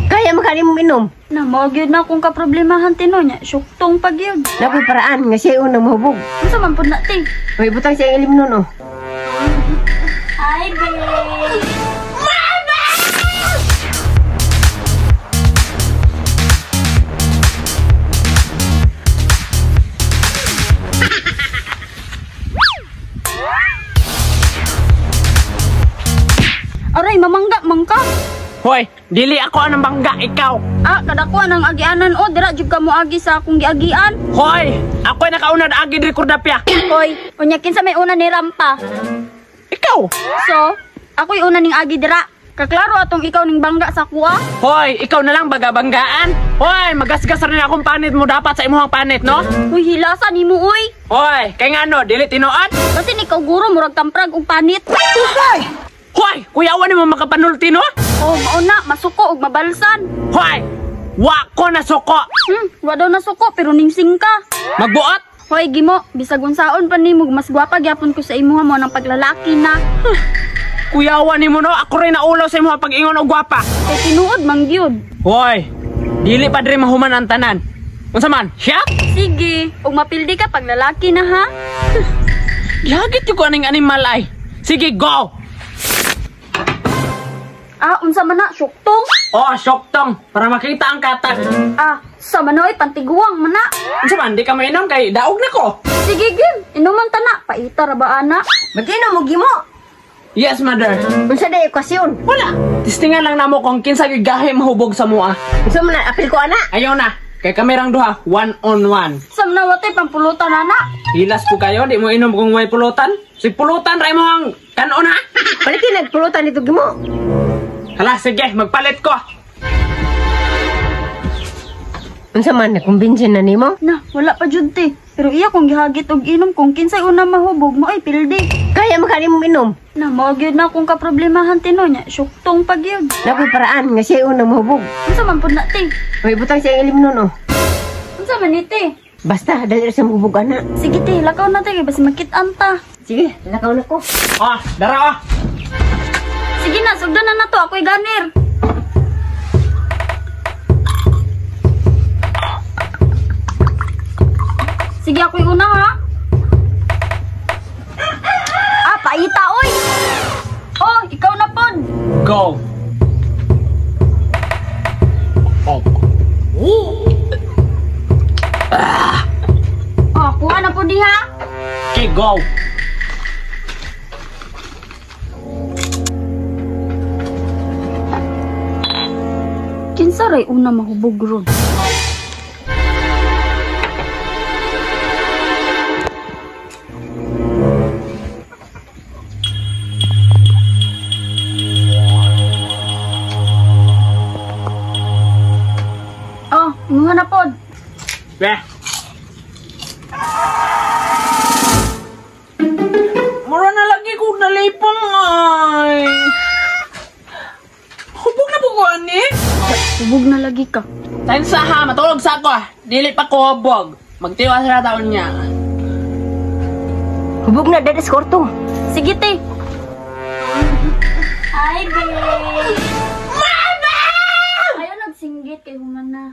Kaya makanin mo inom. Na, mao gyud na akong kaproblemahan tino nya. Syuktong pag yun. Napoy paraan nga siya unang mahubog. Unsa man pud na te? May butang siya ang ilim nun oh. Hi, babe. Mama! Aray, mamangga, mangka. Hoy, dili ako ang bangga, ikaw. Ah, kadako ang agianan o, dira jud ka mo agi sa akong giagian. Hoy, ako'y nakaunad agi diri kordapya. Hoy, unya kinsa may una ni rampa? Ikaw. So, ako'y una ning agi dira. Kaklaro atong ikaw ning bangga sa kuha. Hoy, ikaw na lang bagabanggaan. Hoy, magasgas rin akong panit mo dapat sa imuhang panit, no? Hoy, hilasa nimo oy. Hoy, kay ngano dili tinuod? Basin ikaw guro murag tamprag og panit. Hoy! Hoy, kuyawan nimo makapanulti, no? Oh, mauna, masuko og mabalsan. Hoy, wa ko nasuko. Wa daw nasuko pero ningsing ka. Magbuot? Hoy, Gimo, bisag unsaon pa nimo mas gwapa gyapon ko sa imuha mo ng paglalaki na. Kuyawan nimo no, ako rin naulaw sa imuha pag-ingon og gwapa. Kay tinuod man gyud. Hoy, dili pa diri mahuman ang tanan. Unsa man? Siya? Sige, ug mapildi ka paglalaki na ha. Gihagit ko aning animal ay. Sige, go. Ah, unsa man na, syuktong? Oh, syuktong, para makita ang katag. Ah, sa manoy, pantiguang man na. Unsa man, di ka mainom kay daog na ko. Sige, Gim, inuman ta na, paita ra ba ana? Mag-inom mo, Gimo? Yes, mother. Unsa day okasyon? Wala. Tistingan lang namo kung kinsa gyud gahi mahubog sa mua. Unsa man na, apil ko ana? Ayaw na, kay kami rang duha, 1 on 1. Sa manawatay pampulutan ana. Hilas po kayo, di mo inom kung may pulutan. Si pulutan ra imong kanon ha. Palitin nagpulutan dito, Gimo. Hala, sige, magpalit ko. Unsa man, nakumbinsin na nimo? Na, wala pa jud te. Pero iya kong gihagit og inom kung kinsay una mahubog mo ay pildi. Kaya makanin mo inom? Na, mao gyud na akong kaproblemahan tino nya. Syuktong pag yun. Napoy paraan nga siya una mahubog. Unsa man pud na te? May butang siya ang ilim nun oh. Unsa man ni te? Basta, dali ra sa mahubog ana. Sige te, lakaw na te kay basi makit-an ta. Sige, lakaw na ko. Oh, dara oh. Sige na, sugdan na na to. Ako'y ganir. Sige, ako'y una ha. Ah, paita oy. Oh, ikaw na pod. Go. Oh. Ah. Oh, kuha na pod diha. Okay, go. Kinsa ray una mahubog ron? Oh, imuha na pod. Beh. Mura na lagi kong nalipong ay. Hubog na po ko ani. Hubog na lagi ka. Tayo sa ha, matulog sa ako. Dili pa ko hubog. Magtiwa sa taon niya. Hubog na, dad, eskorto. Sige, te. Hi, babe. Mama! Ayaw nagsinggit kay human na.